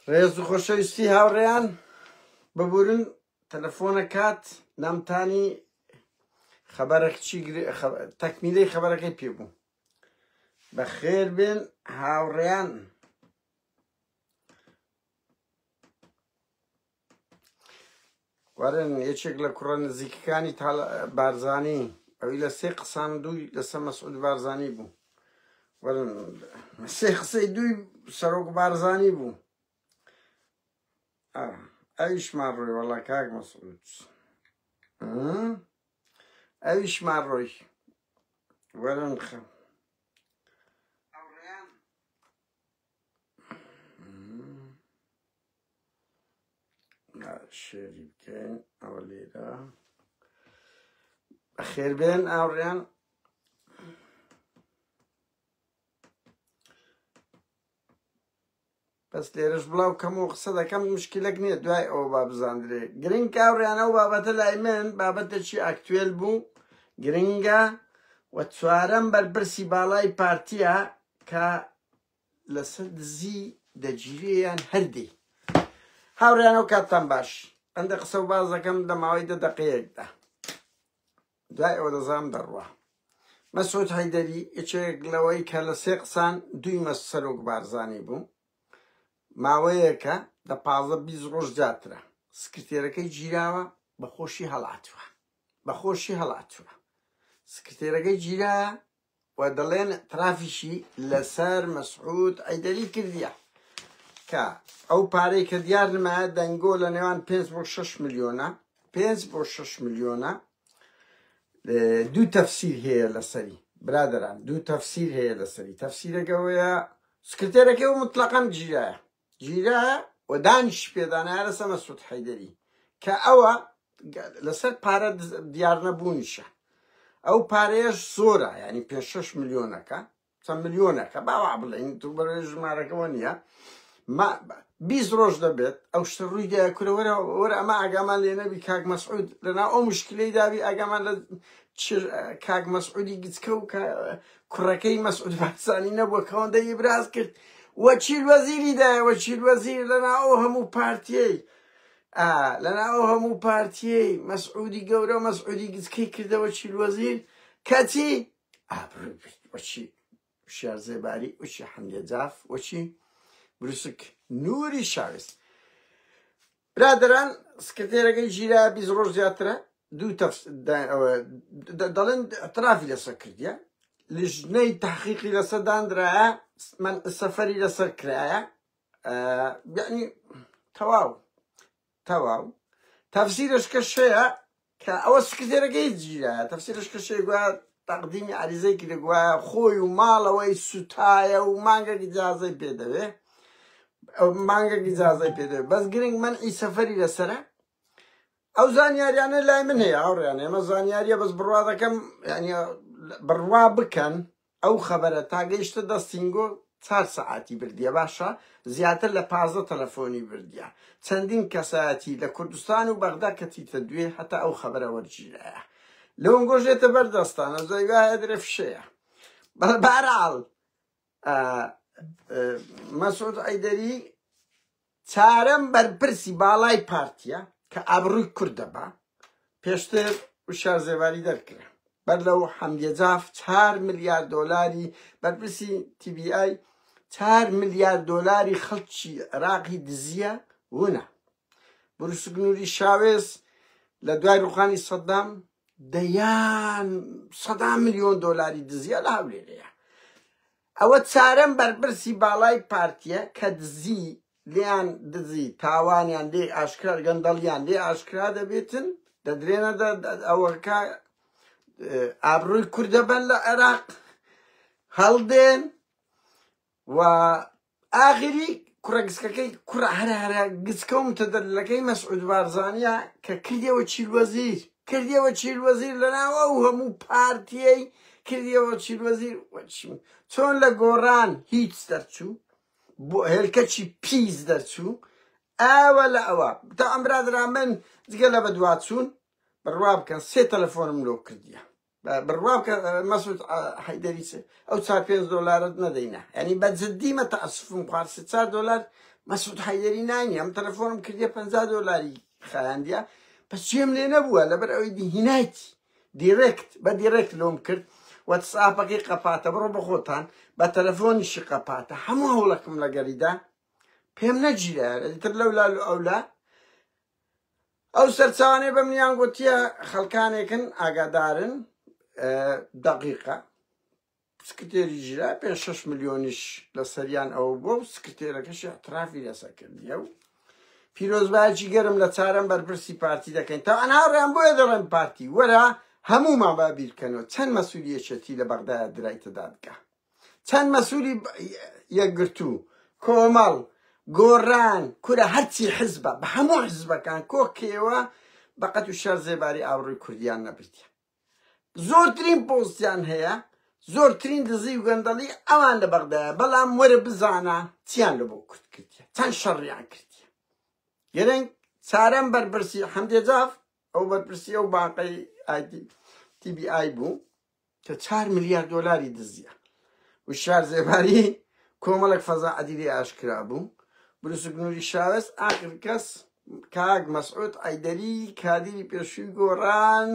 ڕێز و خۆشەویستی هاوڕێیان ببورن تەلەفۆنە کات نامتانی خەبەرەک چی تەکمیلەی خەبەرەکەی پێ بوو بەخێر بێن هاوڕێیان وەرن یەکێک لە کوڕە نزیکەکانی بارزانی ئەوی لە سێ قسان دووی لەسەر مەسعود بارزانی بوو وەرن سێ قسەی دووی سەرۆک بارزانی بوو ئەویشمان ڕۆی وەڵا کاک مەسعود ئەویشمان ڕۆی وەرن خە شێری بکەین ئەوە لێرە بەخێربێن ئاوڕیان بەس لێرەش بڵاو کەم و قسە دەکەم مشکلێک نییە دوای ئەوە با بزاندرێ گرنگ کاوڕیانە و بابەتە لای من بابەتێکی ئاکتوێل بوو گرنگە و چوارەم بەرپرسی باڵای پارتیە کە لەسەر دزی دەگیرێ یان هەر دێی. هاوڕێیانەو کاتتان باش. هەندێک قسە و باس دەکەم لە ماوەی دە دەقەیەکدا. دوای ئەوە دەزانم دەڕوا. مەسعود حەیدەری یەکێک لەوەی کە لە سێ قسان دووی مەس سەرۆک بارزانی بوو. ماوەیەکە دە 15 20 ڕۆژ زیاترە. سکرتێرەکەی گیراوە بەخۆشی هەڵاتووە. بەخۆشی هەڵاتووە. سکرتێرەکەی گیرایە و دەڵێن ترافیشی لەسەر مەسعود عیدەری کردیە کە ئەو پارەی کە دیار نمایە دەنگۆ لە نێوان 5 بۆ 6 ملیۆنە 5 بۆ 6 ملیۆنە دوو تەفسیر هەیە لەسەری برادران دوو تەفسیر هەیە لەسەری تەفسیرەکەوەیە سکرتێرەکەی و مطلقەن گیرایە گیرایە و دانیش پێدانایە لەسەر مەسعود حەیدەری کە ئەوە لەسەر پارە دیار نەبوونیشە ئەو پارەیەش زۆرە ینی پێ شش ملیۆنەکە چەند ملیۆنەکە باوا بڵێن تو بەرێ ژمارەکەەوە نییە 20 ڕۆژ دەبێت ئەو شتە ڕووی دایە کورە وەرە وەرە ئەمە ئاگامان لێ نەبی کاک مەسعود لەناو ئەو مشکلەی دابی ئاگامان لە کاک مەسعودی گچکە و کوڕەکەی مەسعود بارزانی نەبووە کەوەندە ئیبراز کرد وەکیل وەزیری دایە وەکیل وەزیر لەناو ئەو هەموو پارتیەی لەناو ئەو هەموو پارتیەی مەسعودی گەورە و مەسعودی گچکەی کردە وەکیل وەزیر کەچی ئابڕووی برد وەکی وشیار زێباری وەکی حەمدیە جاف وەکی بروسک نوری شاوێس برادەران سکرتێرەکەی گیرا 20 ڕۆژ زیاترە دوو دەڵێن اعترافی لەسەر کردیە لیژنەی تحقیقی لەسەر دانرایە من سەفەری لەسەر کرایە یعنی تەواو تەواو تەفسیرش کە شەیە کە ئەوە سکرتێرەکەی گیرایە تەفسیرش کە شەیە گوایە تەقدیمی عەریزەی کرد گوایە خۆی و ماڵەوەی سوتایە و مانگێک ئیجازەی پێ دەوێ مانگێک ئیجازەی پێ دەوێ بەس گرنگ مەنعی سەفەری لەسەرە ئەو زانیاریانە لای من هەیە هاوڕێیان ئێمە زانیاریە بەس بڕوا دەکەم یعنی بڕوا بکەن ئەو خەبەرە تا گەیشتە دەست سینگۆ چار سەعاتی بردیە باشە زیاتر لە 15 تەلەفۆنی بردیە چەندین کەسایەتی لە کوردستان و بەغدا کەتیتە دوێ هەتا ئەو خەبەرە وەرگیرایە لەونگۆش دێتە بەر دەستانە زۆی وایە درێ فشەیە بەرحاڵ مەسعود عیدەری چارەم بەرپرسی باڵای پارتیە کە ئابڕووی کورد دەبا، پێشتر وشیار زێباری دەرکرا، بەر لەو حەمدیە جاف چار ملیار دۆلاری بەرپرسی TBI چار ملیار دۆلاری خەڵکی عێراقی دزیە ونە. بروسک نوری شاوێس لە دوای ڕوخانی سەدام دەیان سەدان ملیۆن دۆلاری دزیە لە هەولێرەیە. ئەوە چارەم بەرپرسی باڵای پارتیە کە دزی لێیان دزی تاوانیان لێ ئاشکرا گەندەڵیان لێ ئاشکرا دەبێتن دەدرێنە ئەوەکە ئابڕووی کوردە بەن لە عێراق هەڵدێن و ئاخری کوڕە گسکەکەی کوڕە هەرە هەرە گچکە و متەدەللەکەی مەسعود بارزانیە کە کردیە وەکیل وەزیر کردیە وەکیل وەزیر لەناو ئەو هەموو پارتیەی کردیە وەکیل وەزیر چۆن لە گۆڕان هیچ دەرچوو بۆ هێلکەکی پیس دەرچوو ئاوە لە ئەوە تا ئەم برادرا من جگە لە بەدواچوون بڕوا بکەن سێ تەلەفۆنم لۆ کردیە بڕوا بکە مەسعود حەیدەری چ ئەو چار پێنج دۆلارت نەدەینە یعنی بە جدی مە تەئەسفم خوارد سێ چار دۆلار مەسعود حەیدەری نانی ئەم تەلەفۆنم کردیە 50 دۆلاری خایاندیە بەس گوێم لێ نەبووە لەبەر ئەوەی دی هینایتی direct بە direct لۆم کرد واتسئاپەکەی قەپاتە بڕۆ بە خۆتان بە تەلەفۆنیشی قەپاتە هەموو هەوڵەکەم لەگەریدا پێم نەگیرا تر لەولا ئەولا ئەو سەرچاوانەی بە منیان گوتیە خەڵکانێکن ئاگادارن دەقیقە سکرتێری ژیرا پێ 6 ملیۆنیش لەسەریان ئەوە بووە و سکرتێرەکەشی اعترافی لەسەر کردیە و پیرۆزبایەکی گەرم لە چارەم بەرپرسی پارتی دەکەین تا ئەناڕیان بۆیە دەڵێن پارتی وەرە هەموومان با بیرکەنەوە چەند مەسوولی یەکێتی لە بەغدایە درایتە دادگا چەند مەسوولی یەکگرتوو کۆمەڵ گۆڕان کورە هەرچی حزبە بە هەموو حزبەکان کۆکەوە بەقەت و شار زێباری ئاوڕووی کوردیان نەبردیە زۆرترین پۆستیان هەیە زۆرترین دزی و گەندەڵی ئەوان لە بەغدایە بەڵام وەرە بزانە چیان لە بۆ کورد کردیە چەند شەڕیان کردیە گرنگ چارەم بەرپرسی حەمدێ جاف ئەو بەرپرسی ئەو بانقەی ئایتی TBI بوو کە 4 ملیار دۆلاری دزیە وشار زێباری کۆمەڵێک فەزا عەدیلی ئاشکرا بوو بروسک نوری شاوێس ئاخر کەس کاک مەسعود عەیدەری کادیری پێشووی گۆڕان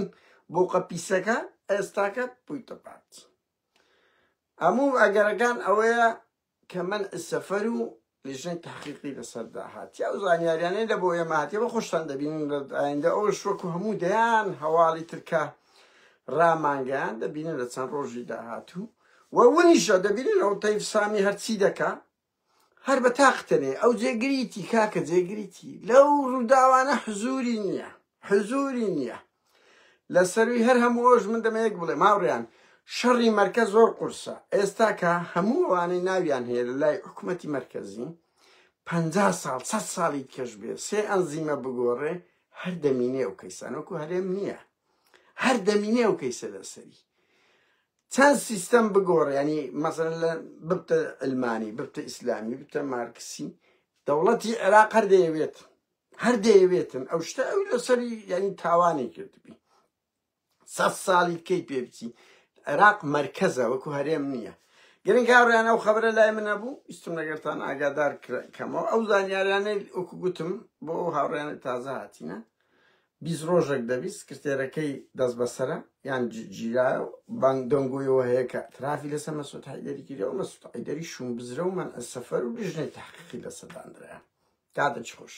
بۆقە پیسەکە ئێستاکە بوویتە پارتی هەموو ئەگەرەکان ئەوەیە کە من سەفەر و لیژنەی تحقیقی لەسەر داهاتیا ئەو زانیاریانەی لە بۆ ئێمە هاتیە بە خۆشتان دەبینن لە ئایندە ئەوش وەکو هەموو دەیان هەواڵی ترکە ڕامانگەیان دەبینن لە چەند ڕۆژی داهاتوو و ونیشە دەبینن ئەو تەیف سامی هەرچی دەکا هەر بە تاقتەنێ ئەو جێگریتی کاکە جێگریتی لەو ڕووداوانە حزوری نییە حزوری نییە لە سەروی هەر هەموو ئەوش من دەمەیەک بڵێ ماوڕیان شەڕی مەرکەز زۆر قورسە ئێستا کە هەموو ئەوانەی ناویان هەیە لە لای حکوومەتی مەرکەزی 50 ساڵ 100 ساڵی کەش بێ سێ ئەنزیمە بگۆڕێ هەر دەمینێ ئەو کەیسان وەکو هەرێم نییە هەر دەمینێ ئەو کەیسە لەسەری چەند سیستەم بگۆڕێ ینی مەسەلەن لە ببتە علمانی ببتە ئیسلامی ببتە مارکسی دەوڵەتی عێراق هەر دەیەوێت هەر دەیەوێتن ئەو شتە ئەو لەسەری ینی تاوانی کردبی سە ساڵی کەی پێ بچی عێراق مەرکەزە وەکو هەرێم نییە گرنگ هاوڕیان ئەو خبرە لای من نەبوو ئیستم لەگەرتان ئاگادار کەمەوە ئەو زانیاریانەی وەکو گوتم بۆ ئەو هاوڕیانە تازە هاتینە 20 ڕۆژێک دەبی سکرتێرەکەی دەست بەسەرە یان گیرایە و بانگ دەنگۆیەوە هەیە کە اعترافی لەسەر مەسعود حەیدەری کردیە و مەسعود حەیدەری شوون بزرە و مەنع سەفەر و لیژنەی تحقیقی لەسەر دانرایە. کاتێکی خۆش.